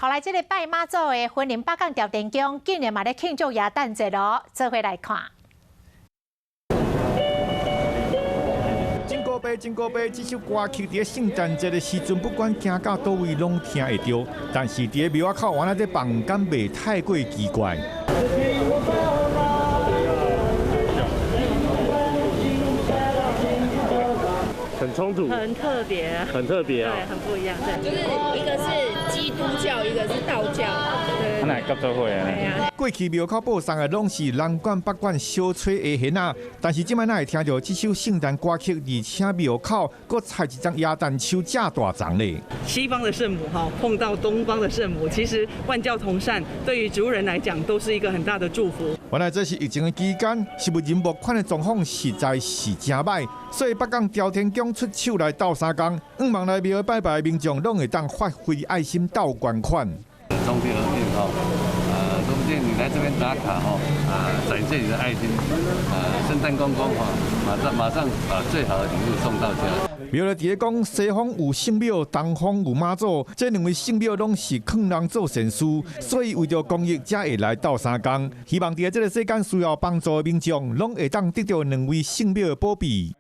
後來這个拜媽祖的雲林北港朝天宮，竟然嘛咧慶祝耶誕節囉，做伙來看。真高悲，真高悲，這首歌曲佇聖誕節的時陣，不管行到佗位攏聽會著。但是佇廟仔口，原來佇放敢袂太過奇怪？很衝突，很特別，很特別啊，對，很不一樣，對，就是一個是基督教，一個是道教，對。哪會合做伙啊？過去廟口報送的攏是南管北管相吹的弦仔，但是這擺哪會聽著這首聖誕歌曲，而且廟口閣插一張耶誕樹正大叢咧。西方的聖母哈碰到東方的聖母，其實萬教同善，對於族人來講都是一個很大的祝福。原來這是疫情的期間，食物人募款的狀況實在是誠䆀，所以北港朝天宮出手來鬥相共，向望來廟拜拜的民眾攏會當發揮愛心鬥捐款。中天而變吼，說不定你來這邊打卡吼，啊，展現你的愛心，啊，聖誕公公吼，馬上馬上把最好的禮物送到家。廟內佇咧講，西方有聖母，東方有媽祖，這兩位聖母攏是勸人做善事，所以為著公益才會來鬥相共。希望佇這个世間需要幫助的民眾，攏會當得著兩位聖母的保庇。